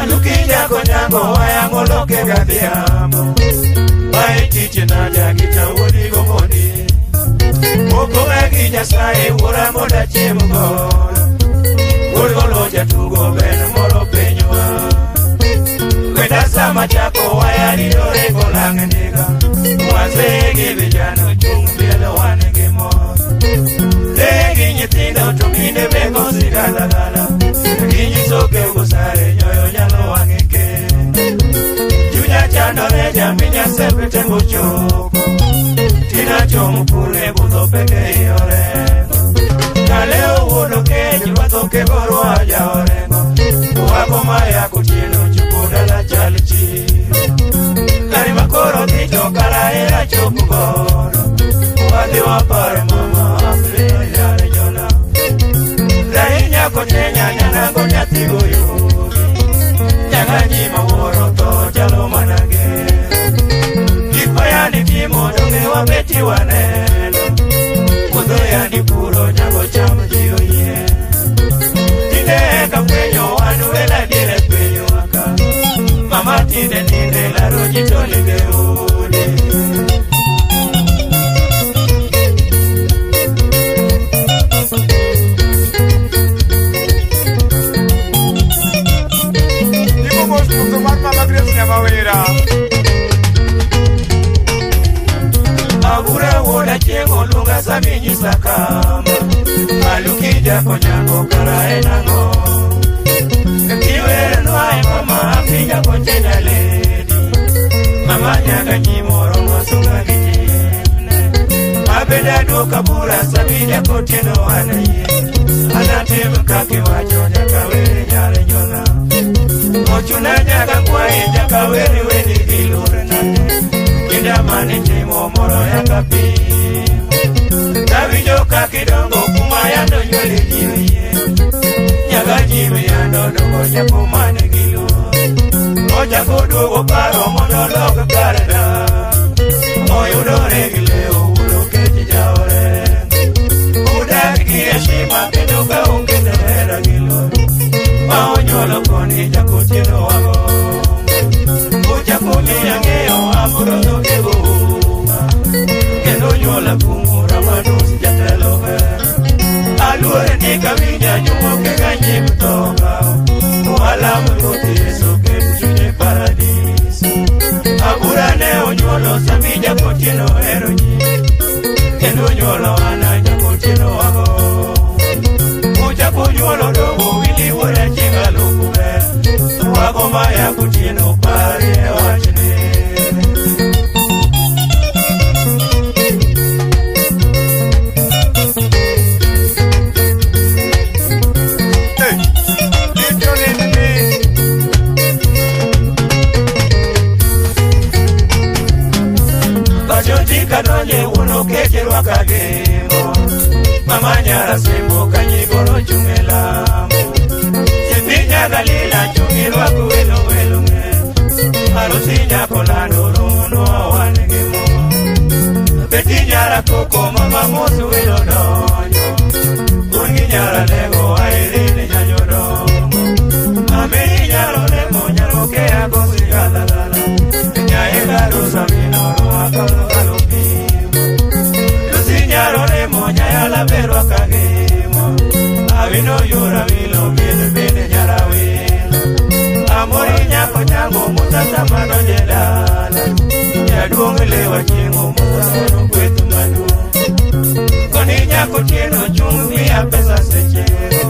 Alukinja konyango wayango loke gadhiambo Mae tich naja gi tawuodi gomondi Moko gi Nyasaye wuora mondo achiem godo Wuod golo jatugo ber moro pinywa Wenda sama chako waya ridore kolang' ndiga Wazee gi vijana ochung' mielo wan gi mor Lee gi nyithindo to mine be go sigalagala Ginyiso kego sare nyoyo nyalo wang'e kendo Chunya chandore jaminya sepete mochopo Tina chomo pure budho peke iorengo Kale owuono kech rwadho kego rwa jaorengo Wago maya kotieno chopo dala chal chiro Gari makoro dhi to kara era chopo godo Wadhi wapar mama Afrika yare jona Rahinya kotenya nyanango nyathi goyogi Nyaga nyima wuoro tho chalo mana gero Gik ma yandi timo donge wabeti waneno Puodho yandi puro nyago cham ji oyie Tinde eka fwenyo wan welo adier e pinywa ka Mama tinde tinde laro ji to nigi udi Timo mos mudho mar Mama Grace Nyamawera. Abura wuoda chieng' oluonga sami nyisa kama Alukija konyango kara en ang'o Kiwerenwa e mama apinya kochenya ledi Mama nyaga nyimoro masunga gi timne Abende aduoka bura sabija kotieno an yie Anatim kaka iwacho nyaka were nyar jona Ochuna nyaka kwayi nyaka were weni gi luorna Kinda mane timo moro nyaka pimo Kawinjo kaka idongo kuma yando nyuoli ji oyie Nyaga jimi yando dongo nyako mane gi luor Ochako duogo paro mondo olok kar dak Oyudore gi leo wulo kech jaore Udak gi heshima kendo ka onge to hera gi luor Ma onyuolo koni jakotieno wago Ochako miya ng'eyo aburo dhoge gouma Kendo nyuola kumura madus jatelo ber Aluore ni kawinja jumoke ga nyim toka Alam Ruoth Yesu ket chunye paradiso Abura ne onyuolo sami jakotieno hero ji Kendo onyuolo ana jakotieno wago Ochako nyuolo dogo wili wuoda chieng' alufu ber Wago maya kotieno parie wachni Hey, Little in me. Bajoti kadonje wuono keche rwaka gemo Mama nyara sembo kanyigoro chung' e lamo Nyithi nyagalila chung' irwak welo welo ng'e Harusi nyako lando romonwa wan gi mor Beti nyara koko mama mos welo donjo Un gi nyara lego Irene nyanyodongo Ami nyaro lemo nyaro ke agosi galagala Nyae garusa mino rwaka galo pimo Lusi nyaro lemo nyayala berwa kagemo Awino yura wilo bede bede nyara wilo Amori nyako nyango musasa madonje dala Jaduong' lewa chieng'o musasa no kweth maduong' Koni nyako tieno chung' miya pesa sechego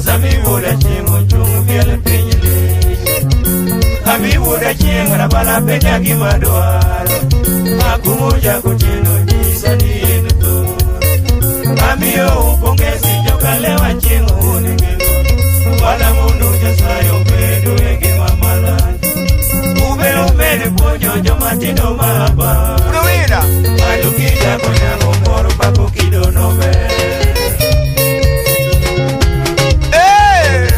Sami wuoda chieng'o chung' miel piny lich Ami wuoda chieng' rabala penja gima dwaro Akumo jako tieno nyisa ni en thor Amiyo upongezi jokalewa chieng' un gi luor Walamundo Nyasaye obedo e ngima malach Ube umed puonjo joma tindo maber Rowera. Alukija konyango moro pako kido nober Hey!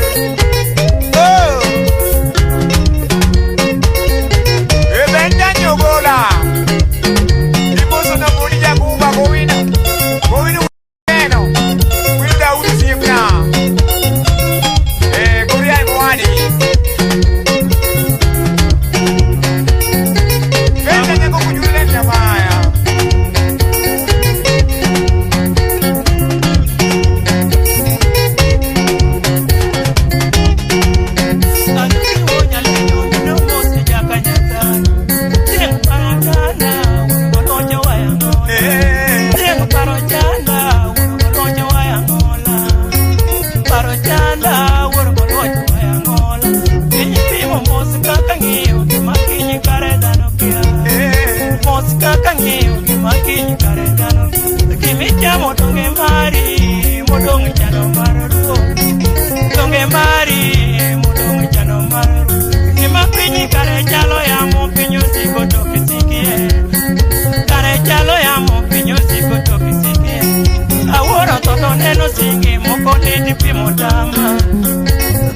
dala wuor goluoch wayangola. Piny pimo mos kaka ng'iyo gima kiny kare dhano kia. Mos kaka ng'iyo gima kiny kare dhano kia. Gimichamo donge mari, modong' chano mar ruo. Donge mari, modong' chano mar ruo. Gima piny kare chalo yamo, piny osiko to kisikie. Kare chalo yamo, piny osiko to kisikie. Awuoro tho to neno singi, moko lit pimo tama.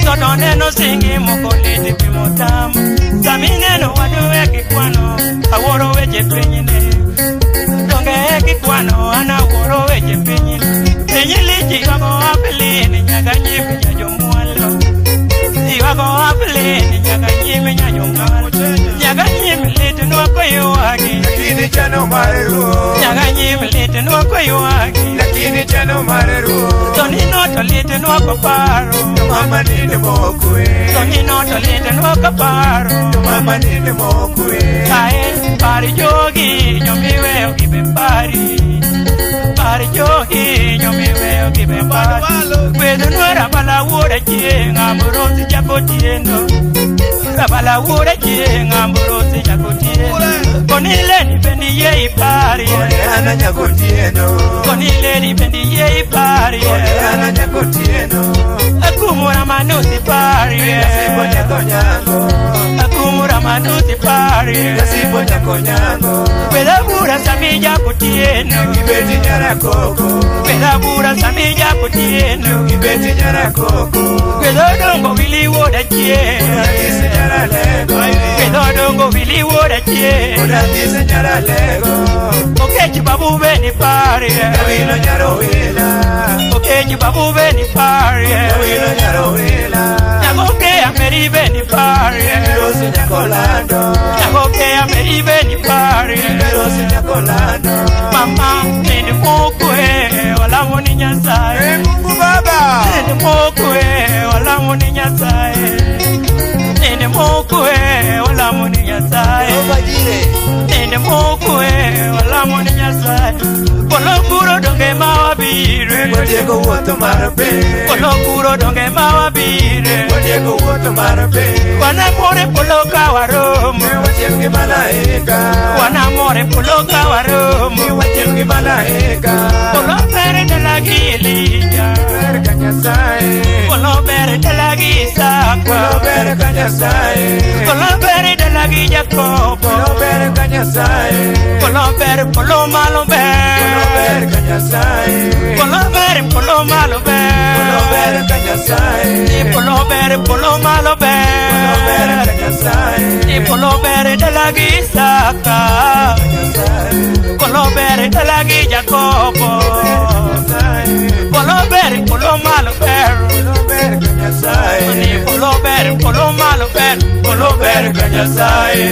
Tho to neno singi, moko lit pimo tama. Sami neno wadu e kikwano, awuoro weche pinyni. Donge e kikwano, an awuoro weche pinyni. Piny lich ywago apilini, nyaka nyim nyajomwalo. Ywago apilini, nyaka nyim nyajomwalo. Nyaka nyim lit nwako ywagi. Lakini chano mar ruo. Nyaka nyim lit nwako ywagi. Lakini chano mar ruo. To nino to lit nwako paro. Mama ninde mokwe. To nino to lit nwako paro. Mama ninde mokwe. Kae par jogi nyomiweyo gibe pari. Par jogi nyomiweyo gibe pari. Gwedho nwera bala wuoda chieng' amorosi jakotieno. Rabala wuoda chieng' amorosi jakotieno. Konileni bendi yie iparie. Ana nyakotieno. Konileni bendi yie iparie. Ana nyakotieno. Akumura manusi parie. Nasibo nyakonyango. Akumura manusi parie. Nasibo nyakonyango. Kwedha bura samija kotieno. Kibeti nyarakoko. Kwedha bura samija kotieno. Kibeti nyarakoko. Kwedha odongo wili wuoda chieng'. Odakisi nyaralego. Kwedha odongo wili wuoda chieng'. Odakisi nyaralego. Okech babu beni parie. Awilo nyarowila. Okech babu beni parie. Awilo nyarowila. Nyagoke ameri beni parie. Rosi nyakolando. Nyagoke ameri beni parie. Rosi nyakolando. Mama nini mokwe olamo ni Nyasaye. Mungu Baba. Nini mokwe olamo ni Nyasaye. Nini mokwe olamo ni Nyasaye. Nini mokwe olamo ni Nyasaye. Polo kuro donge ma wabire. Watieko wuotho mar piny. Polo kuro donge ma wabire. Watieko wuotho mar piny. Wanamore polo ka waromo. Wachiem gi malaika. Wanamore polo ka waromo. Wachiem gi malaika. Polo ber dala gi Elija. Ber ka Nyasaye. Polo ber dala gi Isaka. Polo ber ka Nyasaye. Polo ber dala gi Jakobo. Polo ber ka Nyasaye. Polo ber polo malo Polo ber. ber ka Nyasaye. Polo ber polo malo Polo ber. ber ka Nyasaye. Ni polo ber polo malo Polo ber ber. ka Nyasaye. Ni polo ber dala gi Isaka. Nyasaye. Polo ber dala gi Jakobo. Nyasaye. Polo ber polo malo ber. Polo ber ka Nyasaye. Ni polo ber polo malo ber. Polo ber ka Nyasaye.